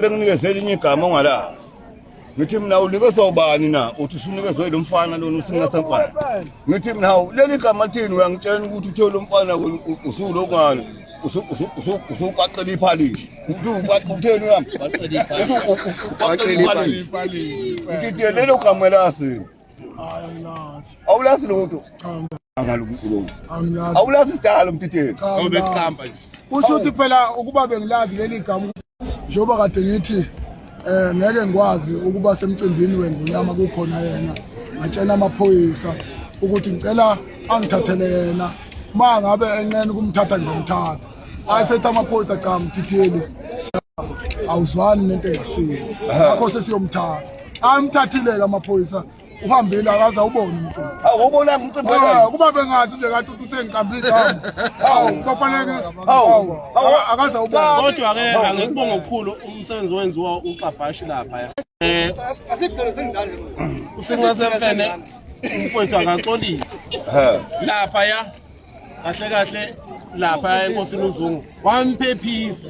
Benginikezele elinye igama ongalazi. Ngithi mina unikezwa ubani na? Uthi usunikezwe lo mfana lona usingasemfana. Ngithi mina hawu leli gama lithini uyangitshela ukuthi uthe lo mfana wena usulokungani usuqaqela iphalishi. Uthi utheni uyami? Uqaqela iphalishi. Ngithi lelo gama lasi. Hayi angilazi. Awulazi lutho. Cha Angalukulunga. angilazi. Awulazi sidalo mtitheni. Cha, angilazi. Awubeqamba nje. Kusho ukuthi phela ukuba bengilazi leli gama njengoba kade ngithi ngeke ngikwazi ukuba semcimbini wengonyama kukhona yena ngatshela amaphoyisa ukuthi ngicela angithathele yena uma ngabe enqena ukumthatha ngizomthatha ayesethi amaphoyisa cha mthitheli awuzwani nento engasiyo ngakho sesiyomthatha amthathile-ke amaphoyisa uhambile akaze awubone umcimbi. Awubonanga umcimbi Ah, wena. kuba bengazi nje kade uthi usengiqambile igama. Hawu, kufanele Hawu. hawu, akaze awubone. Kodwa ke angikubonga okukhulu umsebenzi owenziwa uXabhashi lapha. Usinqasemfene umfowethu akaxolisi. He. Lapha ya kahle kahle lapha enkosini uZungu wamphephisa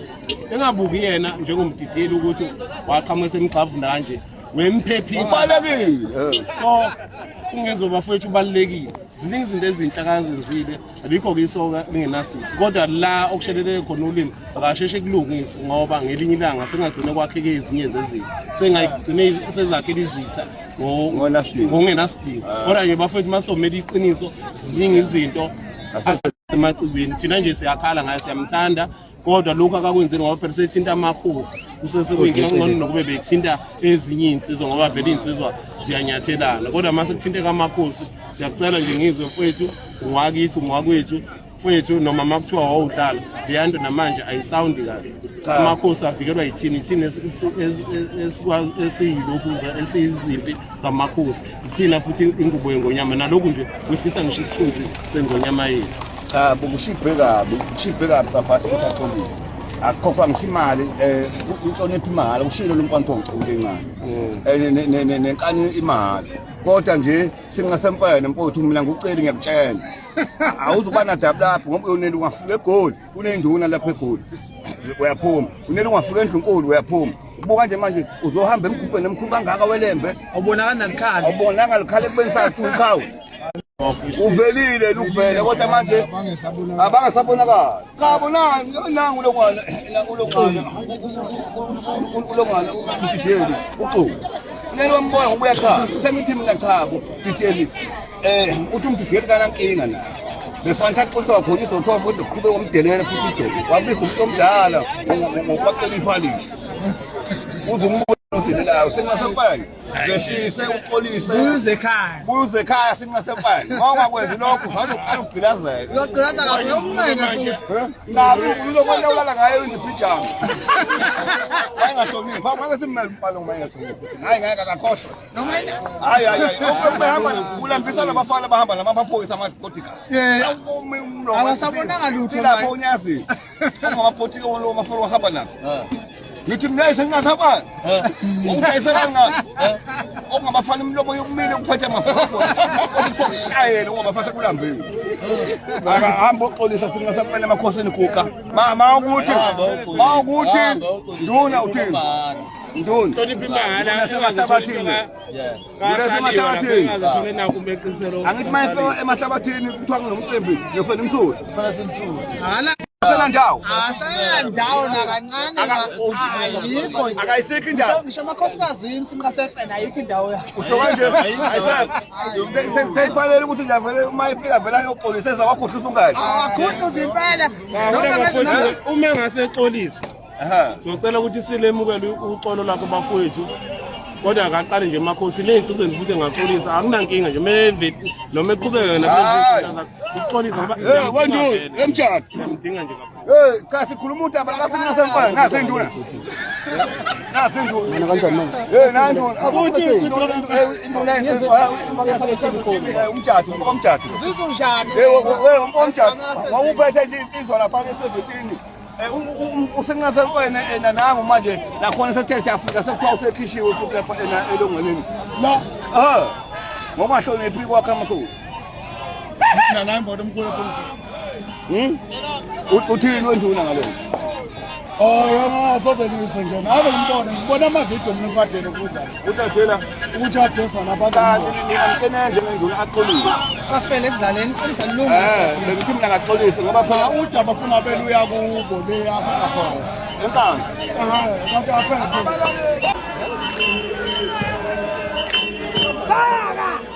engabuki yena njengomdideli ukuthi waqhamuka semgxavuna kanje wemphephisa Ubalekile. So ungezwe bafowethu ubalulekile ziningi izinto ezinhle akazenzile alikho-ke isoka lingenasithi kodwa la okusheleleke khona ulimi akasheshe kulungise ngoba ngelinye ilanga sengagcine kwakheke ezinye zezinto sengagcine sezakhela izitha Ngokungenasidingo. ngokungenasidingo kodwa nje bafowethu masomele iqiniso ziningi izinto emacibini thina nje siyakhala ngayo siyamthanda kodwa lokhu akakwenzeli ngoba phela sethinta amakhosi kusesekuyinkinga ngcono nokube bethinta ezinye iy'nsizwa ngoba vele iy'nsizwa ziyanyathelana kodwa uma sekuthinteka amakhosi siyakucela nje ngizwe mfowethu ungakithi ungakwethu mfowethu noma uma kuthiwa wawudlala leya nto namanje ayisawundi kahle Cha. amakhosi avikelwa yithini ithini esiyilokhu esiyizimpi zamakhosi ithina futhi ingubo yengonyama nalokhu nje kwehlisa ngisho isithunzi sengonyama yethu. Cha kushibhe kabi, kushibhe kabi kaphasi ukuthi atholile. Akukhokhwa ngisho imali, inhlonipho imali, ushilo lo mfana into encane. Nenkani imali. Kodwa nje singasemfene mfowethu mina ngikuceli ngiyakutshela. Awuzukuba nadabu lapho ngoba uyonela ungafika eGoli, kunenduna lapha eGoli. Uyaphuma. Unele ungafika endlunkulu uyaphuma. Ubuka nje manje uzohamba emgubheni emkhulu kangaka welembe. Awubonakali nalikhala. Awubonanga likhala ekubeni sathi ukhawu. Uvelile luvele kodwa manje abangasabonakali. Cha bonani nangu longwana nangu longwana ulongwana udideli uxuku. Unele wambona ngoba uyachaza. Sengithi mina chabo dideli uthi umdideli kanankinga naye. Befanele axoliswa khona izothiwa futhi uqhubeka umdelele futhi idoda. Wabiza umuntu omdala ngokwacela iphalishi. Uze umbone odelelayo sengasempanye. Zehlise uxolise. Buze ekhaya. Buze ekhaya sinqasempanye. Ngoba ungakwenzi lokho usazoqala ukugqilazeka. Uyogqilaza kabi uyomncenge futhi. Kabi uzokwenda ulala ngayo indipijama. Wayengahloniphi. Ngeke simmele umfana uma engahloniphi. Hayi ngeke akakhohlwe. Noma Hayi hayi hayi. Ubehamba ulambisa nabafana abahamba namaphoyisa amabodyguard. Yeah. Abasabonanga lutho Silapho manje. unyazini. Ongamaphotiki lo mafana ohamba nabo. Ngithi mina sengingasabani. Ungidayise kangaka. Okungabafana imilomo yokumile ukuphatha amafofo. Kodwa sokushayela ungabafana kulambile. Akahamba uxolisa singasabani emakhosini guqa. Ma ukuthi ma ukuthi nduna uthini? Nduna. Hlonipha imali. Nasemahlabathini. Nasemahlabathini. Engathole nakho umeqiselo. Angithi mayefika emahlabathini kuthiwa kunomcimbi ngiyofela imsuthi. Akana Asena ndawo. asana ndawo nakancane ayikho. Akayisekho indawo. Ngisho amakhosikazi sinqasefena ayikho indawo yakhe. Usho kanje ayisekho. Sekufanele ukuthi nje vele uma efika vele ayoxolisa ezakwakhudlusa ungane. Akhuhluza impela. Kodwa bafowethu uma engasexolisa Aha. socela ukuthi silemukele uxolo lakho bafowethu kodwa akaqale nje emakhosi ney'nsizweni futhi engaxolisa akunankinga nje meve noma eqhubeke Hayi. ukuxolisa ngoba Eh wenduna emjado. siyamdinga nje kakhulu. Hey, cha sikhuluma udaba la singasemfana, nasi induna. Nasi induna. Kanjani manje? Hey, nanduna. Ukuthi induna umjado, umjado. Uzizwa unjani? Hey, hey, umjado. Wawuphethe nje insizwa lapha ke-17. Usenqase wena ena nangu manje nakhona sethe siyafika sekuthiwa usekhishiwe futhi lapha ena elongweneni. La Ah. Ngokungahloniphi kwakhe amakhulu. mina nayi mbona omkhulu futhi. Hmm? Uthini wenduna ngalokho? Oh, yona soze ngizwe nje. Ave ngibone, ngibona amavidiyo mina ngikadele ukuza. Utashela Ukuthi adesa lapha. kanti nina msenenze ngenduna axolise. Bafele ekudlaleni iqinisa lilungise. Eh, bengithi mina ngaxolise ngoba Cha phela udaba funa beluya kubo le afika khona. enkandla. Eh, kanti aphethe. Faka!